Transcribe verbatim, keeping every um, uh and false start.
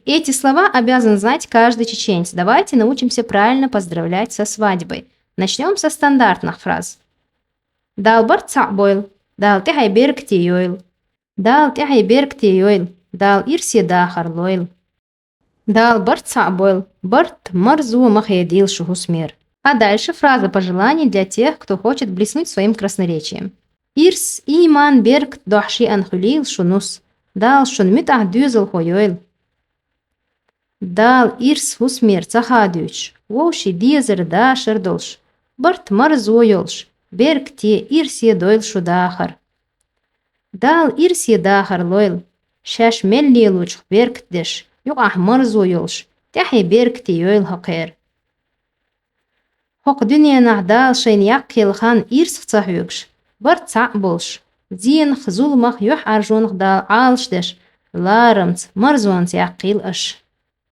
Эти слова обязан знать каждый чеченец. Давайте научимся правильно поздравлять со свадьбой. Начнём со стандартных фраз. Дала барт цхьаъ бойла, Дала тӀехье беркате йойла. Дала тӀехье беркате йойла, Дала ирсе дахар лойла. Дала барт цхьаъ бойла, барт, марзо ма хедийла шу хӀусамера. А дальше фраза пожеланий для тех, кто хочет блеснуть своим красноречием. Ирс, ийман, беркат дохьа шиъан хуьлийла шу нус. Дала шун муьтӀахь доьзалхо йойла. Дала ирс хӀусамера ца хадуьйтуш, вовшийн дезар дашар долуш, барт, марзо йолуш, беркате, ирсе дойла шу дахар. Дала ирсе дахар лойла, шаьш мел лелочух беркат деш, юкъахь марзо йолуш, тӀаьхье беркате йойла хӀокхеран. ХӀокху дуьненахь Дала шайна яккхийла хан ирсах ца хьоьгуш, барт цхьаъ болуш, зенах, зуламах, юьхьӀаьржонах Дала Ӏалашдеш, ларамца, марзонца яккхийла аша.